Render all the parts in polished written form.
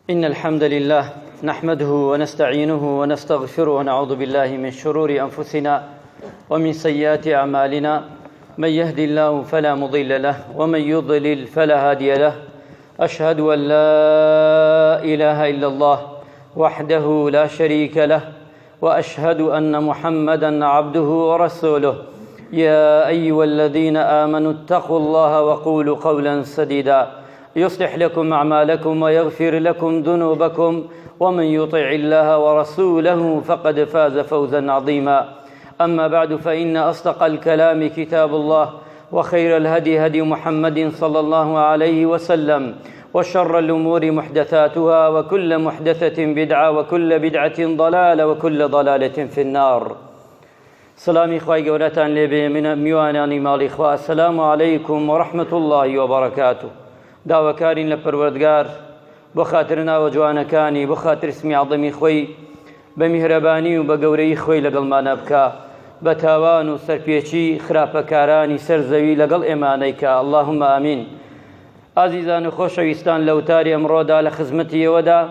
إن الحمد لله نحمده ونستعينه ونستغفره ونعوذ بالله من شرور أنفسنا ومن سيئات أعمالنا من يهدي الله فلا مضل له ومن يضلل فلا هادي له أشهد أن لا إله إلا الله وحده لا شريك له وأشهد أن محمدا عبده ورسوله يا أيها الذين آمنوا اتقوا الله وقولوا قولا سديدا يصلح لكم أعمالكم ويغفر لكم ذنوبكم ومن يطع الله ورسوله فقد فاز فوزا عظيما أما بعد فإن أصدق الكلام كتاب الله وخير الهدي هدي محمد صلى الله عليه وسلم وشر الأمور محدثاتها وكل محدثة بدعة وكل بدعة ضلالة وكل ضلالة في النار سلامی خوای گەورەتان لێبێ منە میوانانی ماڵی خوا السلام علیکم ورحمة الله وبرکاته داواکارین لە پەروەردگار بۆ خاتر ناوە جوانەکانی بۆ خاتر اسمی عظیمی خۆی بە میهرەبانی و بە گەورەی خۆی لەگەڵمانە بکا بە تاوان و سەرپێچی خراپەکارانی سەر زەوی لەگەڵ ئێمانەیکا اللهم آمین ئازیزان و خۆشەویستان لە وتاری ئەمڕۆدا لە خزمەتی ئێوەدا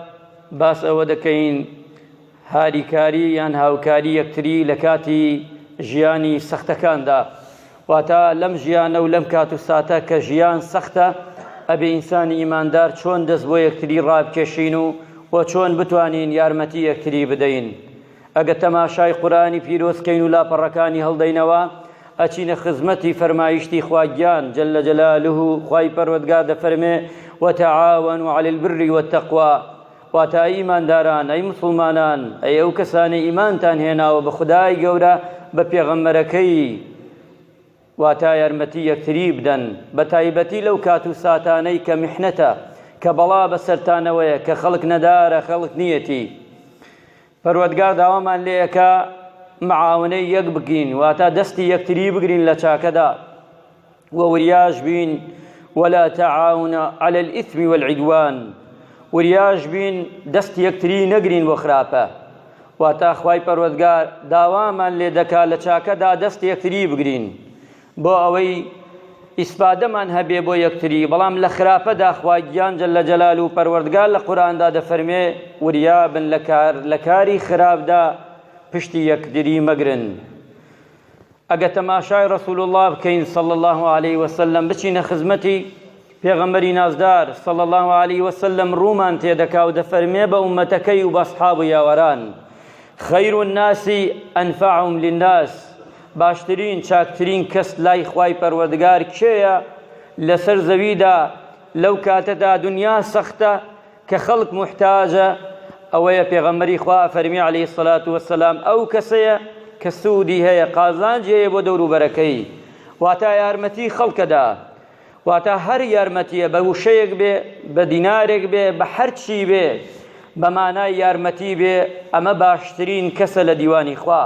باس ئەوە دەکەین هاریکاری یان هاوکاری یەکتری لە کاتی ژیانی سەختەکاندا واتە لەم ژیانە و لەم کات و ساتە کە ژیان سەختە ئەبێ ئینسانی ئیماندار چۆن دەست بۆ یەکتری ڕابکێشین و و چۆن بتوانین یارمەتی یەکتری بدەین ئەگە تەماشای قورئانی پیرۆز کەین و لاپەڕەکانی هەڵدەینەوە ئەچینە خزمەتی فەرمایشتی خوا گیان جل جلاله خوای پەروەردگار دەفەرمێ وتعاونوا علی البر والتقوی واتە ئەی ئیمانداران ئەی موسڵمانان ئەی ئەو کەسانەی ئیمانتان هێناوە بە خودای گەورە بە پێغەمبەرەکەی واتە یارمەتی یەکتری بدەن بە تایبەتی لەو کات و ساتانەی کە میحنەتە کە بەڵا بەسەرتانەوەیە کە خەڵک نەدارە خەڵک نیەتی پەروەردگار داوامان لێ ئەکا معاونەی یەک بکەین واتە دەستی یەکتری بگرین لە چاکەدا و وریاش بین ولا تعاون على الإثم والعدوان وریاش بین دەست یەکتری نەگرین بۆ خراپە واتە خوای پەروەردگار داوامان لێ دەکا لە چاکەدا دەست یەکتری بگرین بۆ ئەوەی ئیسفادەمان هەبێ بۆ یەکتری بەڵام لە خراپەدا خوا گیان جل جلال و پەروەردگار لە قورئاندا دەفەرمێ وریابن لە کار لە کاری خراپدا پشتی یەکتری مەگرن ئەگە تەماشای رسول الله بکەین صلی الله علیه وسلم بچینە خزمەتی پێغەمبەری نازدار صلی الله علیه وسلم ڕوومان تێدەکا و دەفەرمێ بە ئومەتەکەی و بە ئەسحاب و یاوەران خیر الناس انفعهم للناس باشترین چاکترین کەس لای خوای پەروەردگار کێیە لەسەر زەویدا لەو کاتەدا دنیا سەختە کە خەڵک موحتاجە ئەوەیە پێغەمبەری خوا فەرمی عەلەیهی سەلات وەسەلام ئەو کەسەیە کە سوودی هەیە قازانجی هەیە بۆ دەوروبەرەکەی واتا یارمەتی خەڵکەدا واتا هەر یارمەتیە بە وشەیەک بێ بە دینارێک بێ بە هەرچی بێ بە مانای یارمەتی بێ ئەمە باشترین کەسە لە دیوانی خوا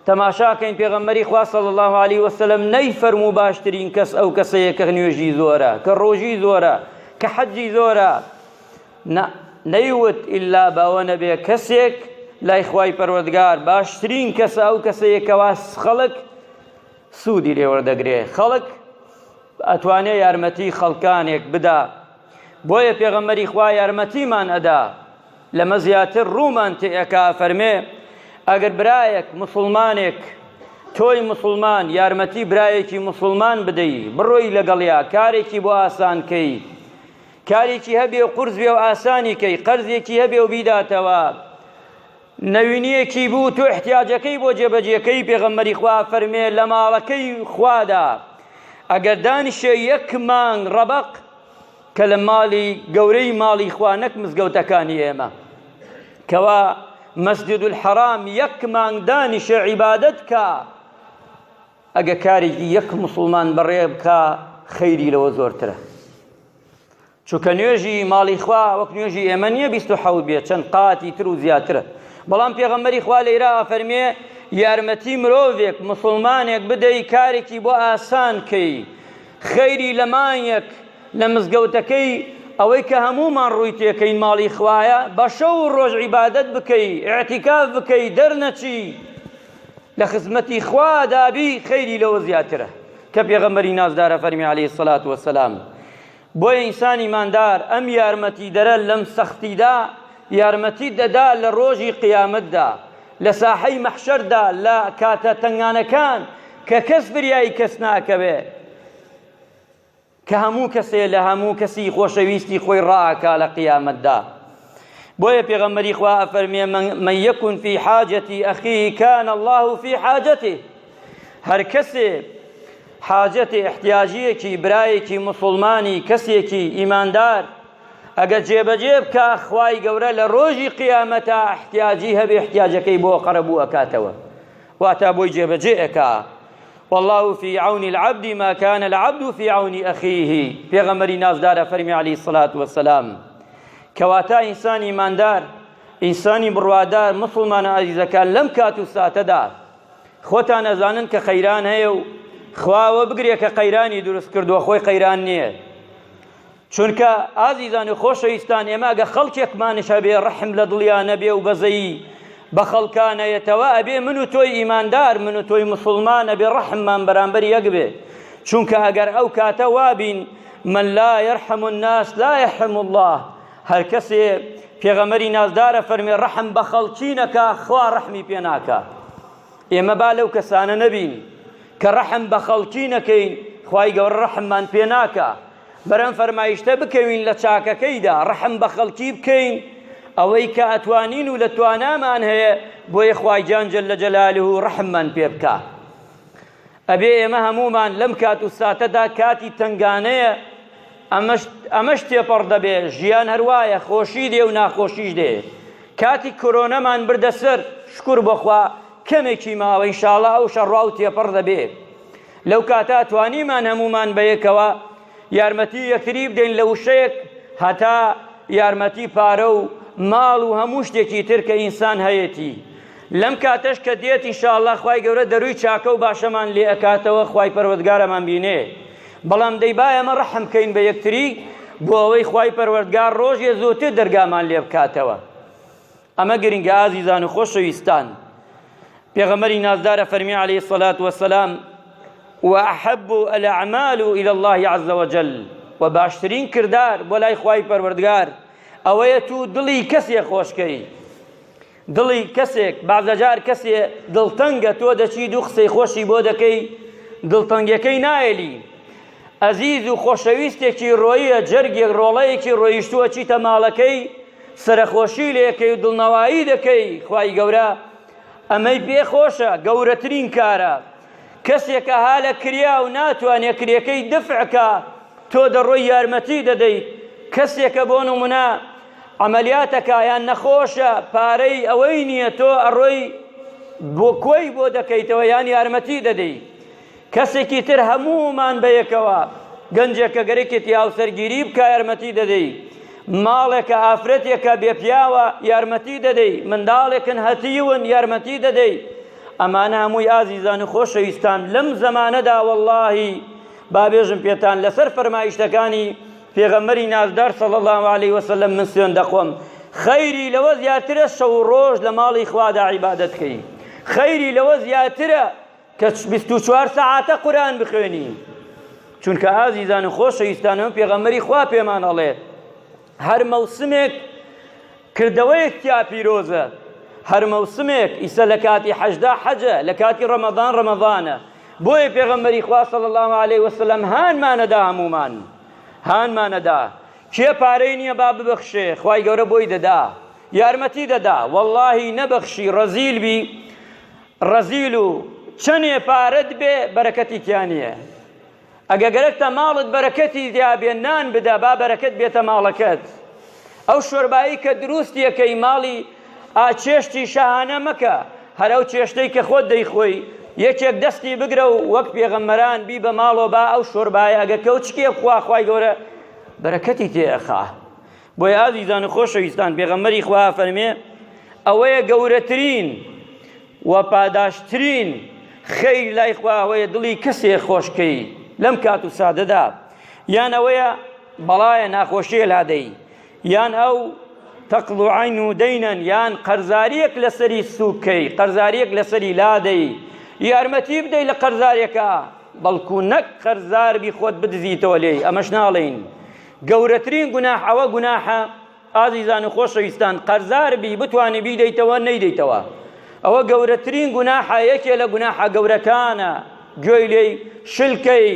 تەماشاکەین پێغەمبەری خوا صلی الله علیه وسلم نەیفەرموو باشترین کەس ئەو کەسەیە کە نوێژی زۆرە کە ڕۆژی زۆرە کە حەجی زۆرە نا نەیوت ئیلا باوە نەبێ کەسێک لای خوای پەروەردگار باشترین کەسە ئەو کەسەیە کەوا خەڵک سوودی لێ وەردەگرێ خەڵک ئەتوانێ یارمەتی خەڵکانێک بدا بۆیە پێغەمبەری خوا یارمەتیمان ئەدا لەمە زیاتر ڕوومان تێئەکا فەرمێ ئەگەر برایەک مسلمانێک تۆی مسلمان یارمەتی برایەکی مسلمان بدەی بڕۆی لەگەڵیا کارێکی بۆ ئاسان کەی کارێکی هەبێ و قورس بێ و ئاسانی کەی قەرزێکی هەبێ و بیداتەوە نەوینیەکی بوو تۆ احتیاجەکەی بۆ جێبەجێکەی پێغەمبەری خوا فەرمێ لە ماڵەکەی خوادا ئەگەر دانیشێ یەک مانگ ڕەبەق کە لە ماڵی گەورەی ماڵی خوا نەک مزگەوتەکانی ئێمە کەوا مسجد الحرام یەک مانگ دانیشێ عیبادەت کا ئەگە کارێکی یەک مسلمان بەڕێ بکا خەیری لەوە زۆرترە چونکە نوێژی ماڵی خوا وەک نوێژی ئێمە نییە 27 بێ چەند قاتی تر و زیاترە بەڵام پێغەمبەری خوا لێرە ئەفەرمێ یارمەتی مرۆڤێک مسلمانێک بدەی کارێکی بۆ ئاسان کەی خەیری لە مانگێک لە مزگەوتەکەی ئەوەی کە هەموومان ڕووی تێکەین ماڵی خوایە بە شەو و ڕۆژ عیبادەت بکەی ئیعتیکاف بکەی دەرنەچی لە خزمەتی خوا دابی خەیری لەوە زیاترە کە پێغەمبەری نازدارە فەرمی عەلەیهی سەلات وەسەلام. بۆیە ئینسانی ئیماندار ئەم یارمەتیدەرە لەم سەختیدا یارمەتی دەدا لە ڕۆژی قیامەتدا لە ساحەی مەحشەردا لە کاتە تەنگانەکان کە کەس فریای کەس ناکەوێ کە هەموو کەسێ لە هەموو کەسی خۆشەویستی خۆی ڕائەکا لە قیامەتدا بۆیە پێغەمبەری خوا ئەفەرمێ من یەکون فی حاجەتی ئەخیه کان الله فی حاجەته هەر کەسێ حاجەتی احتیاجیەکی برایەکی مسوڵمانی کەسێکی ئیماندار ئەگە جێبەجێ بکا خوای گەورە لە ڕۆژی قیامەتا احتیاجی هەبێ احتیاجەکەی بۆ قەرەبوو ئەکاتەوە واتا بۆی جێبەجێ ئەکا والله في عون العبد ما كان العبد في عون أخيه پێغەمبەری نازدارە فەرمی علیه الصلاة والسلام کەواتە ئینسانی ئیماندار ئینسانی بڕوادار مسلمانە ئازیزەکان لەم کات و ساتەدا خۆتان ئەزانن کە قەیران هەیە و خواوە بگرێ کە قەیرانی دروست کردووە خۆی قەیران نییە چونکە ئازیزان و خۆشەویستان ئێمە ئەگە خەڵکێکمانش هەبێ ڕەحم لە دڵیا نەبێ و بەزەیی بە خەڵکانەیەتەوە ئەبێ من و تۆی ئیماندار من و تۆی مسلمان ئەبێ ڕەحممان بەرامبەر یەک بێ چونکە ئەگەر ئەو کاتە وابین من لا يرحم الناس لا يرحم الله هەر کەسێ پێغەمبەری نازدارە فەرمێ ڕەحم بە خەڵکی نەکا خوا ڕەحمی پێ ناکا ئێمە با لەو کەسانە نەبین کە ڕەحم بە خەڵکی نەکەین خوای گەورە ڕەحممان پێ ناکا بەرەم فەرمایشتە بکەوین لە چاکەکەیدا ڕەحم بە خەڵکی بکەین ئەوەی کە ئەتوانین و لە توانامان هەیە بۆیە خوای گیان جل جلاله ڕەحممان پێ بکا ئەبێ ئێمە هەموومان لەم کات و ساتەدا کاتی تەنگانەیە ئەمەش ئەمەش تێپەڕ دەبێ ژیان هەروایە خۆشی دێ و ناخۆشیش دێ کاتی کۆرۆنەمان بردە سەر شکر بۆخوا کەمێکی ماوە ئینشاڵا ئەو شەڕوا و تێپەڕ دەبێ لەو کاتە توانیمان هەموومان بەیەکەوە یارمەتی یەکتری بدەین لە وشەیەک هەتا یارمەتی پارە و ماڵ و هەموو شتێکی تر کە ئینسان هەیەتی لەم کاتەش کە دێت ئینشاءاللە خوای گەورە دەروی چاکە و باشەمان لێ ئەکاتەوە خوای پەروەردگارەمان بینێ بەڵام دەی با ئێمە ڕەحم بکەین بە یەکتری بۆ ئەوەی خوای پەروەردگار ڕۆژێ زووتر دەرگامان لێ بکاتەوە ئەمە گرنگە ئازیزان و خۆشەویستان پێغەمبەری نازدارە فەرمی عەلەیهی الصلاة والسلام وأحب الأعمال إلى الله عز وجل و باشترین کردار بۆ لای خوای پەروەردگار ئەوەیە تو دڵی کەسێ خۆشکەی دڵی کەسێک بەعزەجار کەسێ دڵتەنگە تۆ دەچی دوو قسەی خۆشی بۆ دەکەی دڵتەنگەکەی نایەلی ئەزیز و خۆشەویستێکی ڕۆیە جەرگێک ڕۆڵەیەکی ڕۆیشتووە چیتە ماڵەکەی سەرەخۆشی لێکەی و دڵنەوایی دەکەی خوای گەورە ئەمەی پێ خۆشە گەورەترین کارە کەسێکە ها لە کریا و ناتوانێ کرێکەی دفعکە تۆ دەڕۆی یارمەتی دەدەیت کەسێکە بۆ نمونە عەمەلیاتەکا یان نەخۆشە پارەی ئەوەی نییە تۆ ئەڕۆی بۆ کۆی بۆ دەکەیتەوە یان یارمەتی دەدەی کەسێکی تر هەموومان بەیەکەوە گەنجێکە گەرەکێتی هاوسەرگیری بکە یارمەتی دەدەی ماڵێکە ئافرەتێکە بێ پیاوە یارمەتی دەدەی منداڵێکن هەتیون یارمەتی دەدەی ئەمانە هەمووی ئازیزان و خۆشەویستان لەم زەمانەدا وەڵڵاهی با بێژم پێتان لەسەر فەرمایشتەکانی پێغەمبەری نازدار صلی اللە علیه وسلم من سوێن دەخۆم خەیری لەوە زیاترە شەو و ڕۆژ لە ماڵی خوادا عیبادەت کەی خەیری لەوە زیاترە کە 24 سەعاتە قورئان بخوێنی چونکە ئازیزان و خۆشەویستانم پێغەمبەری خوا پێمان ئەڵێ هەر مەوسمێک کردەوەیەک تیا پیرۆزە هەر مەوسمێک ئیسە لە کاتی حەجدا حەجە لە کاتی ڕەمەضان ڕەمەضانە بۆیە پێغەمبەری خوا صلی الله علیه وسلم هانمانەدا هەموومان هانمانەدا کێ پارەی نییە با ببەخشێ خوای گەورە بۆی دەدا یارمەتی دەدا واللهی نەبەخشی ڕەزیل بی ڕەزیل و چەنێ پارەت بێ بەرەکەتی تیا نییە ئەگە گەرەکتە ماڵت بەرەکەتی تیا بێ نان بدە با بەرەکەت بێتە ماڵەکەت ئەو شۆربایی کە دروستیەکەی ماڵی ئا چێشتی شاهانە مەکە هەر ئەو چێشتەی کە خۆت دەیخۆی یەکێک دەستی بگرە و وەک پێغەمبەران بی بە ماڵەوە با ئەو شۆربایە ئەگە کەوچکێ بخوا خوای گەورە بەرەکەتی تێ ئەخا بۆیە ئازیزان و خۆشەویستان پێغەمبەری خوا فەرمێ ئەوەیە گەورەترین و پاداشترین خەیر لای خوا ئەوەیە دڵی کەسێ خۆشکەی لەم کات و سادەدا یان ئەوەیە بەڵایە ناخۆشیە لادەی یان ئەو تەقڵ و عین و دەینەن یان قەرزاریەک لەسەری سوکەی قەرزاریەک لەسەری لادەی یارمەتی بدەی لە قەرزارێکە بەڵکو نەک قەرزار بی خۆت بدزیتەوە لێی ئەمەش ناڵێین. گەورەترین گوناح ئەوە گوناحە ئازیزان و خۆشەویستان قەرزار بی بتوانی بیدەیتەوە نەیدەیتەوە ئەوە گەورەترین گوناحە یەکێ لە گوناحە گەورەکانە گوێی لێی شلکەی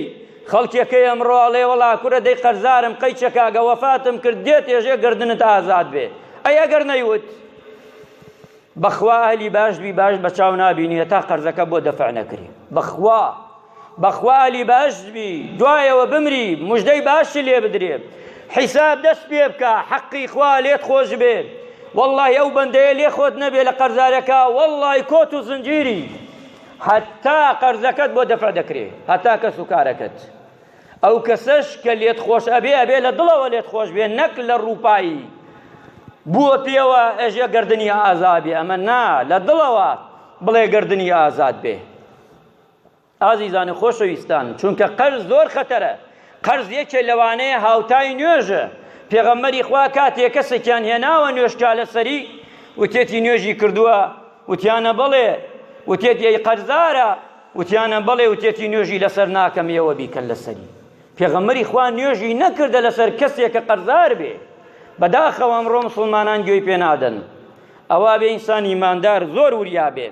خەڵکیەکەی ئەمڕۆ ئەڵێ وەڵا کورە دەی قەرزارم قەیچەکە ئەگە وەفاتم کرد دێت ئێژێ گردنت ئازاد بێ ئەی ئەگەر نەیوت بەخوا ئەهلی باش بی باش بە چاو نابینی هەتا قەرزەکە بۆ دەفع نەکرێ بەخوا بەخوا ئەهلی باش بی دوایەوە بمری مژدەی باشی لێ بدرێ حیساب دەست پێ بکە حەقی خوا لێت خۆش بێ واللهی ئەو بەندەیە لێ خۆت نەبێ لە قەرزارەکە واللهی کۆت و زنجیری هەتا قەرزەکەت بۆ دەفع دەکرێ هەتا کەس و کارەکەت ئەو کەسەش کە لێت خۆش ئەبێ ئەبێ لە دڵەوە لێت خۆش بێ نەک لە ڕووپایی بووە پێوە ئەژێ گردنی ئازاد بێ ئەمە نا لە دڵەوە بڵێ گردنی ئازاد بێ ئازیزان و خۆشەویستان چونکە قەرز زۆر خەتەرە قەرز یەکێ لەوانەیە هاوتای نوێژە پێغەمبەری خوا کاتێ کەسێکیان هێناوە نوێژکا لەسەری وتێتی نوێژی کردووە وتیانە بەڵێ وتێتی ئەی قەرزارە وتیانە بەڵێ وتێتی نوێژی لەسەر ناکەم ئێوە بیکەن لەسەری پێغەمبەری خوا نوێژی نەکردە لەسەر کەسێک کە قەرزار بێ بەداخەوە ئەمڕۆ مسلمانان گوێی پێ نادەن ئەوە بێ ئینسان ئیماندار زۆر وریا بێ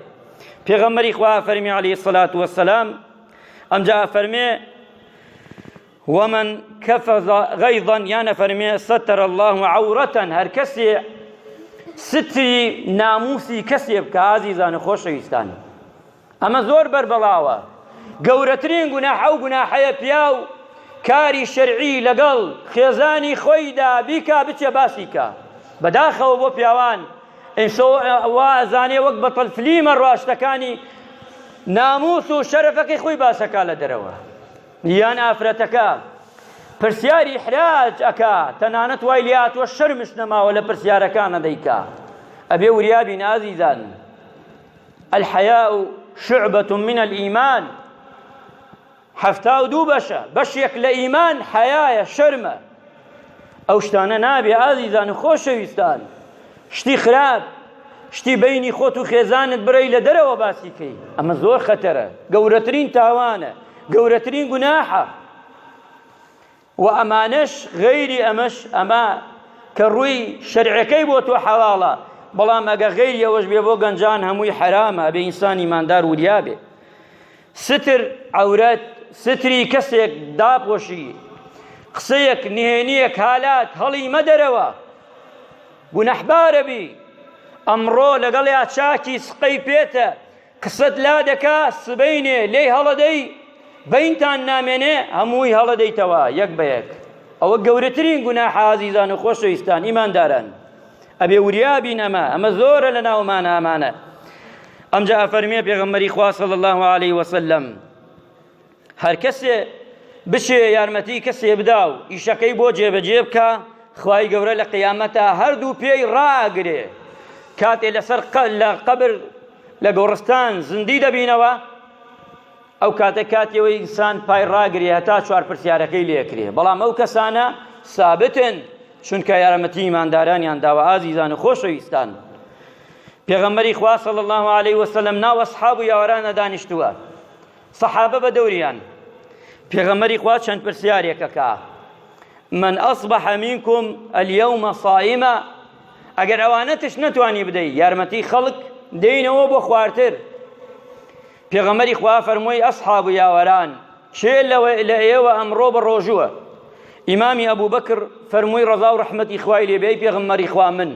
پێغەمبەری خوا فەرمی عەلەیهی سەلات وەسەلام ئەمجا فەرمێ ومن كفظ غيظا یان فەرمێ ستر الله عورة هەر کەسێ ستری ناموسی کەسێ بکە ئازیزان و خۆشەویستان ئەمە زۆر بەربەڵاوە گەورەترین گوناح ئەو گوناحەیە پیاو کاری شەرعی لەگەڵ خێزانی خۆیدا بیکا بچێ باسی کە بەداخەوە بۆ پیاوان ئینسۆ وا ئەزانێ وەک بەتەڵ فلیمە ڕاشتەکانی ناموس و شەرەفەکەی خۆی باسەکا لە دەرەوە یان ئافرەتەکە پرسیاری ئیحراج ئەکا تەنانەت وای لێ هاتووە شەرمش نەماوە لە پرسیارەکانە دەیکا ئەبێ وریابین ئازیزان الحیاء شعبة من الإیمان 72 بەشە بەشێک لە ئیمان حەیایە شەرمە ئەو شتانە نابێ ئازیزان و خۆشەویستان شتی خراپ شتی بینی خۆت و خێزانت برەی لە دەرەوە باسی کەی ئەمە زۆر خەتەرە گەورەترین تاوانە گەورەترین گوناحە و ئەمانەش غەیری ئەمەش ئەمە کە ڕووی شەرعەکەی بۆ تۆ حەڵاڵە بەڵام ئەگە غەیری ئەوەش بێ بۆ گەنجان هەمووی حەرامە ئەبێ ئینسان ئیماندار وریا بێ ستر عەورەت ستری کەسێک داپۆشی قسەیەک نهێنیەک هالات هەڵی مەدەرەوە گونەحبارە بی ئەمڕۆ لەگەڵیا چاکی سقەی پێتە قسەت لا دەکا سبەینێ لێی هەڵەدەی بەینتان نامێنێ هەمووی هەڵەدەیتەوە یەک بە یەک ئەوە گەورەترین گوناحە ئازیزان و خۆشەویستان ئیمانداران ئەبێ وریا بین ئەمە ئەمە زۆرە لە ناومانە ئەمانە ئەمجا ئەفەرمێ پێغەمبەری خوا صلی الله علیه وسلم هەر کەسێ بچێ یارمەتی کەسێ بدا و ئیشەکەی بۆ جێبەجێ بکا خوای گەورە لە قیامەتا هەردوو پێی ڕاگرێ کاتێ لەسەر لە قەبر لە گۆڕستان زیندی دەبینەوە ئەو کاتە کاتیەوەی ئینسان پای ڕاگرێ هەتا چوار پرسیارەکەی لێکرێ بەڵام ئەو کەسانە سابتن چونکە یارمەتی ئیماندارانیان داوە ئازیزان و خۆشەویستان پێغەمبەری خوا صلی الله علیه وسلم ناو ئەصحاب و یاوەرانە دانیشتووە سەحابە بە دەوریان پێغەمبەری خوا چەند پرسیارێک ئەکا من أصبح منكم اليوم صائما ئەگەر ئەوانەتش نەتوانی بدەی یارمەتی خەڵک دێینەوە بۆ خوارتر پێغەمبەری خوا فەرمووی ئەسحاب و یاوەران کێ لە ئێوە ئەمڕۆ بە ڕۆژووە ئیمامی ئەبوو بەکر فەرمووی ڕەزا و ڕەحمەتی خوای لێ بێ پێغەمبەری خوا من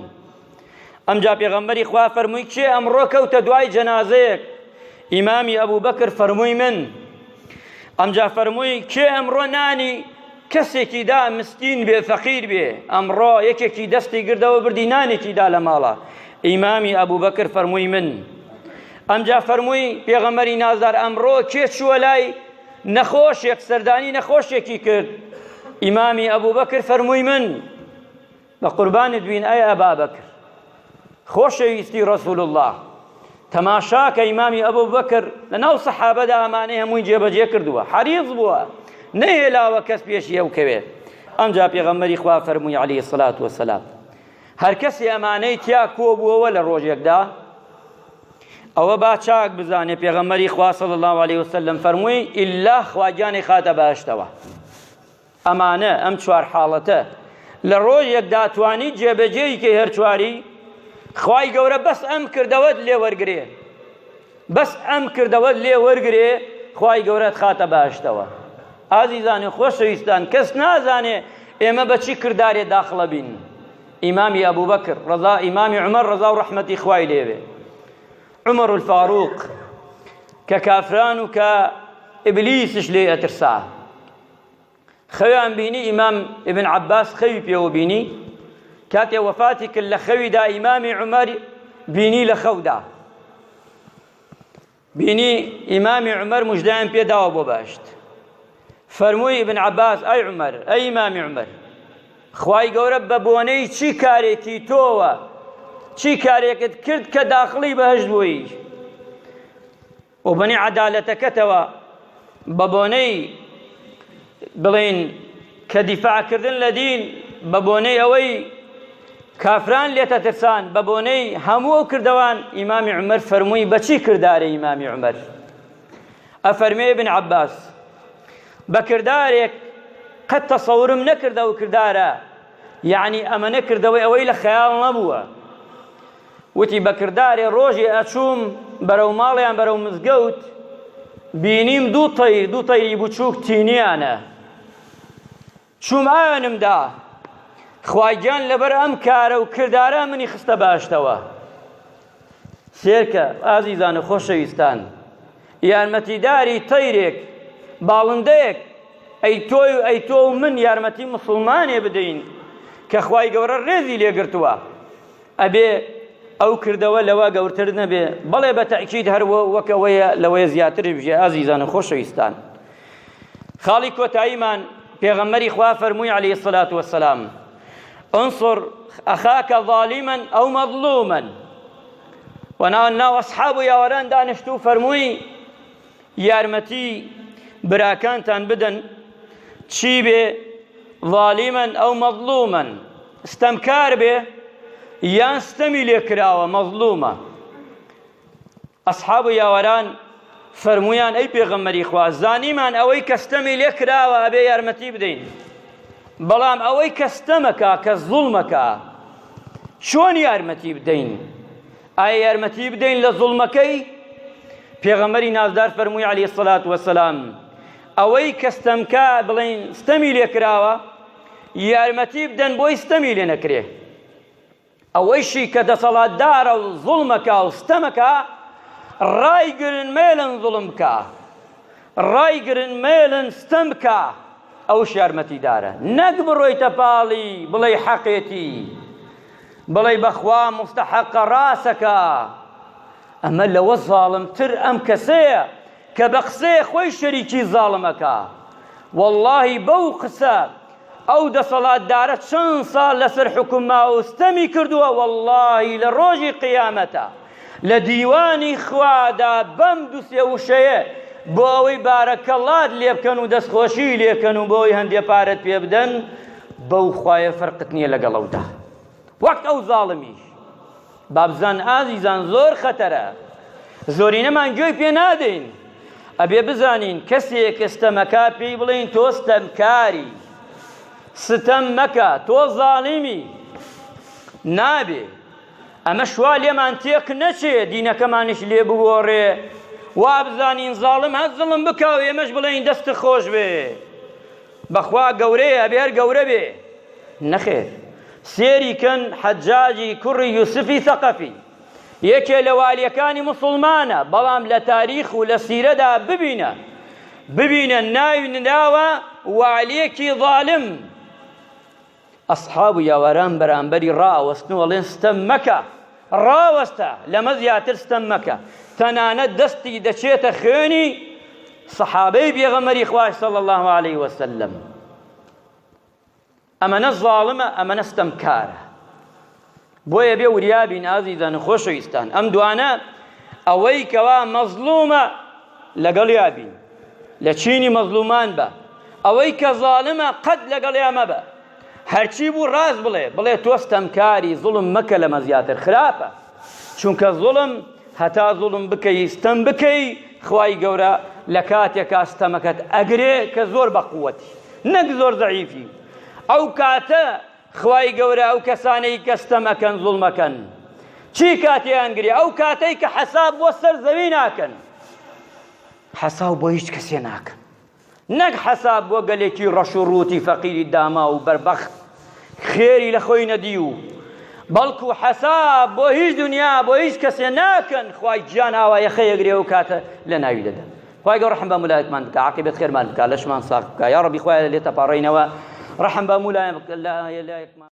ئەمجا پێغەمبەری خوا فەرمووی کێ ئەمڕۆ کەوتە دوای جەنازەیەک ئیمامی ئەبوو بەکر فەرمووی من ئەمجا فەرمووی کێ ئەمڕۆ نانی کەسێکی دا مسکین بێ فەقیر بێ ئەمڕۆ یەکێکی دەستی گردەوە بردی نانێکی دا لە ماڵە ئیمامی ئەبوو بەکر فەرمووی من ئەمجا فەرمووی پێغەمبەری نازدار ئەمڕۆ کێ چووە لای نەخۆشێک سەردانی نەخۆشێکی کرد ئیمامی ئەبوو بەکر فەرمووی من بە قوربانت بین ئەی ئەبا بەکر خۆشەویستی ڕەسول الله تەماشاکە ئیمامی ئەبوو بەکر لە ناو سەحابەدا ئەمانەی هەمووی جێبەجێ کردووە حەریص بووە نەهێلاوە کەس پێشی ئەو کەوێت ئەمجا پێغەمبەری خوا فەرمووی عەلەیهی سڵات وەسەلام هەر کەسی ئەمانەی تیا کۆبووەوە لە ڕۆژێکدا ئەوە با چاک بزانێ پێغەمبەری خوا صلی الله علیه وسلم فەرمووی ئیلا خوا گیانی خاتە بەهەشتەوە. ئەمانە ئەم چوار حاڵەتە لە ڕۆژێکدا توانی جێبەجێی کەی هەر چواری خوای گەورە بەس ئەم کردەوەت لێ وەرگرێ بەس ئەم کردەوەت لێ وەرگرێ خوای گەورەت خاتە باشتەوە ئازیزانی خۆشەویستان کەس نازانێ ئێمە بە چی کردارێ داخڵە بین ئیمامی ئەبوبەکر ڕەزا ئیمامی عومەر ڕەزا و ڕەحمەتی خوای لێوێ عومەر الفاروق کە کافران و کە ئیبلیسش لێ ئەترسا خەویان بینی ئیمام ابن عباس خەوی پێوە بینی کاتێ وەفاتی کرد لە خەویدا ئیمامی عومەر بینی لە خەودا بینی ئیمامی عومەر مژدەیان پێداوە بۆ بەهەشت فەرمووی ابن عباس ئەی عومەر ئەی ئیمامی عومەر خوای گەورە بە بۆنەی چی کارێکی تۆوە چی کارێکت کرد کە داخڵی بەهەشت بووی و بەنی عەدالەتەکەتەوە بە بۆنەی بڵێن کە دیفاعکردن لە دین بە بۆنەی ئەوەی کافران لێتە ترسان بە بۆنەی هەموو ئەو کردەوان ئیمامی عومەر فەرمووی بەچی کردارە ئیمامی عومەر ئەفەرمێ ابن عباس بە کردارێک قەت تەسەورم نەکردە ئەو کردارە یعنی ئەمە نەکردەوەی ئەوەی لە خەیاڵ نەبووە وتی بە کردارێ ڕۆژێ ئەچووم بەرەو ماڵیان بەرەو مزگەوت بینیم دوو تەیر دوو تەیری بچووک تینیانە چووم ئاوێنم دا خوای گیان لەبەر ئەم کارە و کردارە منی خستە باشتەوە سێرکە ئازیزان و خۆشەویستان یارمەتیداری تەیرێک باڵندەیەک ئەی تۆی و ئەی تۆ و من یارمەتی مسلمانێ بدەین کە خوای گەورە ڕێزی لێگرتووە ئەبێ ئەو کردەوە لەوە گەورتر نەبێ بەڵێ بە تەئکید هەر وەک ئەوەیە لەوەیە زیاتر بژێ ئازیزان و خۆشەویستان خاڵی کۆتاییمان پێغەمبەری خوا فەرمووی عەلەیهی الصلاة والسلام انصر أخاك ظالما أو مظلوما ونا ناو ئەصحاب و یاوەران دانیشت و فەرمووی یارمەتی براکانتان بدەن چی بێ ظالیما ئەو مەظلوما ستەمکار بێ یان ستەمی لێ کراوە مەظلومە ئەسحاب و یاوەران فەرموویان ئەی پێغەمبەری خوا زانیمان ئەوەی کە ستەمی لێ کراوە ئەبێ یارمەتی بدەین بەڵام ئەوەی کە ستەمەکە کە زوڵمەکە چۆن یارمەتی بدەین ئایا یارمەتی بدەین لە زوڵمەکەی؟ پێغەمبەری نازدار فەرمووی عەلەیهی سەلات وەسەلام ئەوەی کە ستەمکا بڵێن ستەمی لێ کراوە یارمەتی بدەن بۆی ستەمی لێ نەکرێ ئەوەیشی کە دەسەڵاتدارە و زوڵمەکە و ستەمەکە ڕایگرن مێلن زوڵم بکە ڕایگرن مێلن ستەم بکە ئەوش یارمەتیدارە نەک بڕۆیتە پاڵی بڵێی حەقێتی بڵێی بەخوا موستەحەقە ڕاسەکا ئەمە لەوە زاڵمتر ئەم کەسەیە کە بە قسەیە خۆی شەریکی زاڵمەکە واللهی بەو قسە ئەو دەسەڵاتدارە چەند ساڵ لەسەر حکوم ماوە و ستەمی کردووە واللهی لە ڕۆژی قیامەتە لە دیوانی خوادا بەم دوسێ وشەیە بۆ ئەوەی بارەکەڵات لێ بکەن و دەستخۆشی لێکەن و بۆی هەندێ پارەت پێ بدەن بەو خوایە فەرقت نییە لەگەڵ ئەودا وەک ئەو زاڵمیش بابزان ئازیزان زۆر خەتەرە زۆرینەمان گوێی پێ نادەین ئەبێ بزانین کەسێک ستەمەکە پێی بڵێین تۆ ستەمکاری ستەم مەکە تۆ زاڵیمی نابێ ئەمە شوا لێمان تێک نەچێ دینەکەمانیش لێ بگۆڕێ وابزانین زاڵم هەر زڵم بکا و ئێمەش بڵێین دەست خۆش بێ بەخوا گەورەیە ئەبێ هەر گەورە بێ نەخێر سێری کەن حەجاجی کوڕی یوسفی ثەقەفی یەکێ لە والیەکانی موسڵمانە بەڵام لە تاریخ و لە سیرەدا ببینە ببینە ناوی نراوە والیەکی ظالم ئەسحاب و یاوەران بەرامبەری ڕائەوەستن و ئەڵێن ستەم مەکە، ڕاوەستە، لەمە زیاتر ستەم مەکە، تەنانەت دەستی دەچێتە خوێنی سەحابەی پێغەمبەری خواش صلی اللە علیه وسلم. ئەمەنە زاڵمە، ئەمەنە ستەمکارە. بۆیە بێ وریابین ئازیزان و خۆشەویستان ئەم دوانە ئەوەی کەوا مەزڵومە لەگەڵیا بین لە چینی مەزڵومان بە ئەوەی کە زاڵمە قەت لەگەڵیا مەبە هەرچی بوو ڕاست بڵێ بڵێ تۆ ستەمکاری زوڵم مەکە لەمە زیاتر خراپە چونکە زوڵم هەتا زوڵم بکەی ستەم بکەی خوای گەورە لە کاتێکا ستەمەکەت ئەگرێ کە زۆر بە قووەتی. نەک زۆر زەعیفی. ئەو کاتە خوای گەورە ئەو کەسانەی کە ستەم ئەکەن زوڵم ئەکەن چی کاتیان گرێ؟ ئەو کاتەی کە حەساب بۆ سەر زەوی ناکەن، حەساو بۆ هیچ کەسێ ناکەن. نەک حەساب بۆ گەلێکی ڕەش و ڕووتی فەقیری داماو و بەربەخت خێری لە خۆی نەدیو، بەڵکو حەساب بۆ هیچ دنیا بۆ هیچ کەسێ ناکەن، خوای گیان ئاوا یەخە یەگرێ و کاتە لە ناوی دەدەن. خوای گەورە ڕەحم بە مولایەکمان بکا، عاقیبەت خێرمان بکا، لەشمان ساغ بکا، یا ڕەبی خوایە لێتە پاڕێینەوە ڕەحم بە مولایەکمان.